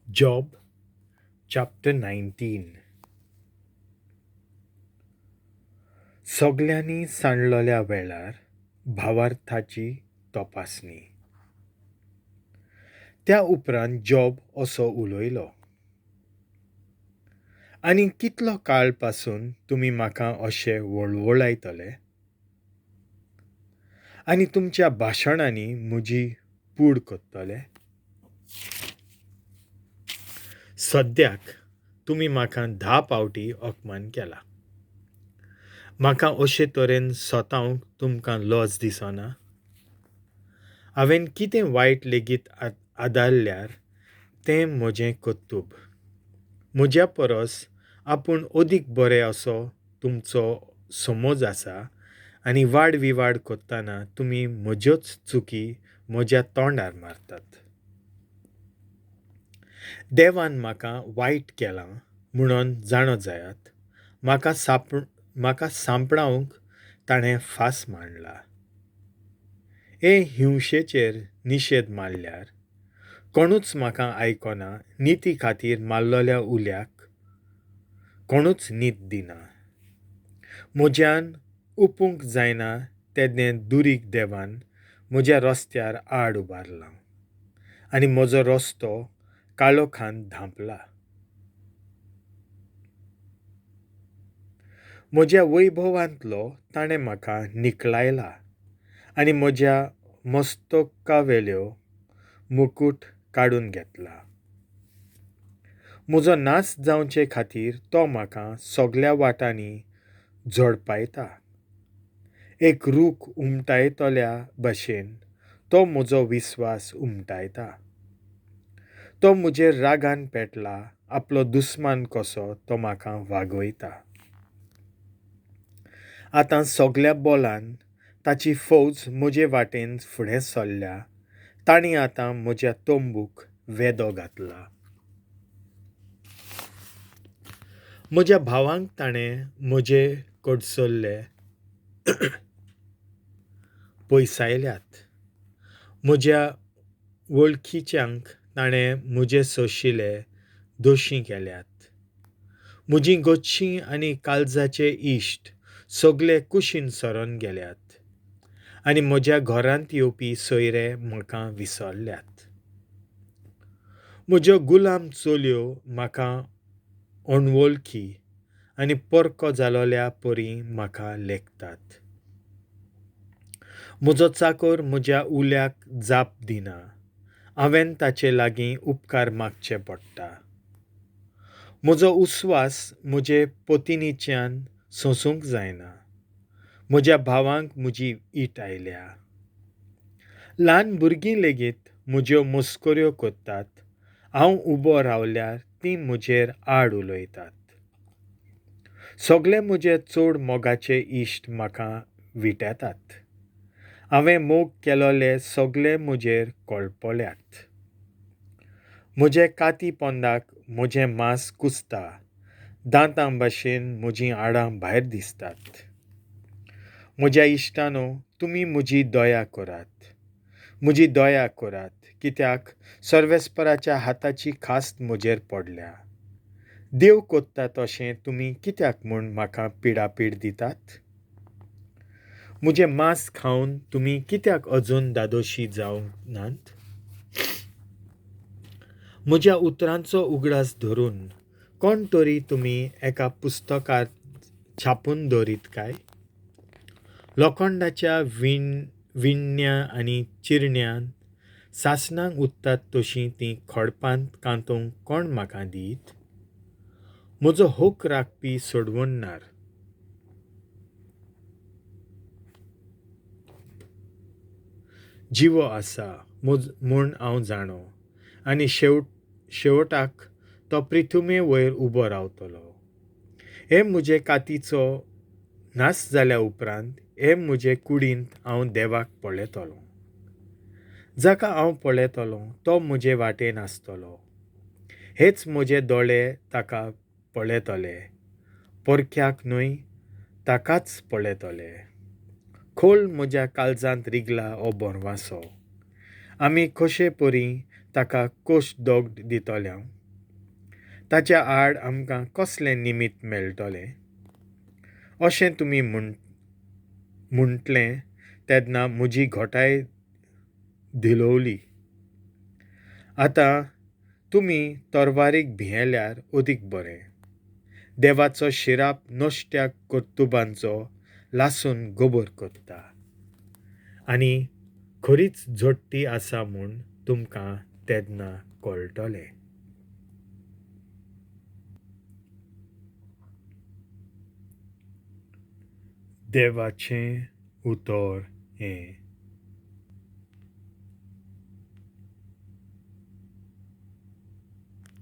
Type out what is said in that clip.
Job chapter 19. सगल्यांनी सांडलोल्या वेळार भावार्थाची तपासणी. त्या उपरांत जॉब असो उलयलो, आनी कितलो काळ पासून तुमी म्हाका अशें वळवळायतले आनी तुमच्या भाशणांनी म्हजी पूड करतले? सद्याक तुमी म्हाका 10 पावटी अपमान केला. म्हाका अशे तरेन सोतावंक तुमकां लज दिसना? हांवें कितें वायट लेगीत आदारल्यार तें म्हजें कर्तुब. म्हज्या परस आपूण अदीक बरें असो तुमचो समज आसा आनी वाडविवाड करतना तुमी म्हज्योच चुकी म्हज्या तोंडार मारतात. देवान म्हाका वायट केलां म्हणून जाणो जायात. म्हाका सांपडावंक ताणें फास मांडला. हे हिंशेचेर निशेध मारल्यार कोणूच म्हाका आयकना. निती खातीर मारलेल्या उल्याक कोणूच नीत दिना. म्हज्यान उपूंक जायना तेन्ना दुरीग देवान म्हज्या रस्त्यार आड उबारलां आनी म्हजो रस्तो काळोखान धांपला. म्हज्या वैभवांतलो ताणें म्हाका निकळायला आनी म्हज्या मस्तकावेल्यो मुकूट काडून घेतला. म्हजो नाश जावचे खातीर तो म्हाका सगल्या वाटांनी झोडपायता. एक रूख उमटायतल्या भशेन तो म्हजो विस्वास उमटायता. तो म्हजेर रागान पेटला, आपलो दुस्मान कसो तो म्हाका वागयता. आतां सगल्या बोलान ताची फौज म्हजे वाटेन फुडें सरल्या. तांणी आतां म्हज्या तंबूक वेदो घातला. म्हज्या भावांक ताणें म्हजे कडसरले पयसायल्यात. म्हज्या वळखीच्यांक ताणें म्हजे सोशिले दोशी केल्यात. म्हजीं गोचशीं आनी काळजाचे इश्ट सगले कुशीन सरून गेल्यात आनी म्हज्या घरांत येवपी सोयरे म्हाका विसरल्यात. म्हज्यो गुलाम चलयो म्हाका अणवळखी आनी परको जालोल्या परी म्हाका लेखतात. म्हजो चाकर म्हज्या उल्याक जाप दिना. हांवें ताचे लागीं उपकार मागचे पडटा. म्हजो उस्वास म्हजे पतिनीच्यान सोंसूंक जायना. म्हज्या भावांक म्हजी ईट आयल्या. ल्हान भुरगीं लेगीत म्हज्यो मस्कऱ्यो करतात. हांव उबो रावल्यार तीं म्हजेर आड उलयतात. सगले म्हजे चड मोगाचे इश्ट म्हाका विटेतात. हांवें मोग केलोले सगले म्हजेर कळपल्यात. म्हजे काती पोंदाक म्हजें मांस कुसता. दांतां भाशेन म्हजीं हाडां भायर दिसतात. म्हज्या इश्टानो, तुमी म्हजी दया करात, म्हजी दया करात, कित्याक सर्वेस्पराच्या हाताची खास्त म्हजेर पडल्या. देव कोत्ता तशें तुमी कित्याक म्हूण म्हाका पिडापीड दितात? म्हजें मांस खावन तुमी कित्याक अजून दादोशी जावंक नात? म्हज्या उतरांचो उगडास धरून कोण तरी तुमी एका पुस्तकांत छापून दवरीत काय? लोखंडाच्या विण्ण्या आनी चिरण्यान सासणाक उरतात तशीं तीं खडपांत कांतूंक कोण म्हाका दीत? म्हजो हक राखपी सोडवणदार जिवो आसा म्हूण हांव जाणो आनी शेवटाक तो पृथ्वी वयर उबो रावतलो. हे म्हजे कातीचो नाश जाल्या उपरांत हे म्हजे कुडींत हांव देवाक पळयतलो. जाका हांव पळयतलो तो म्हजे वाटेन आसतलो. हेच म्हजे दोळे ताका पळयतले, परक्याक न्हय ताकाच पळयतले. खोल म्हज्या काळजांत रिगला हो बोरवासो. आमी कशे परी ताका कोश दोग दितल्या? ताच्या आड आमकां कसलें निमीत मेळटलें? अशें तुमी म्हणटलें तेन्ना म्हजी घोटाय दिलोवली. आतां तुमी तरवारीक भियेल्यार अदीक बरें. देवाचो शिराप नश्ट्या कर्तुबांचो लासून गोबोर करता आनी खरीच झडटी आसा म्हूण तुमकां तेन्ना कळटलें. देवाचें उतर हें.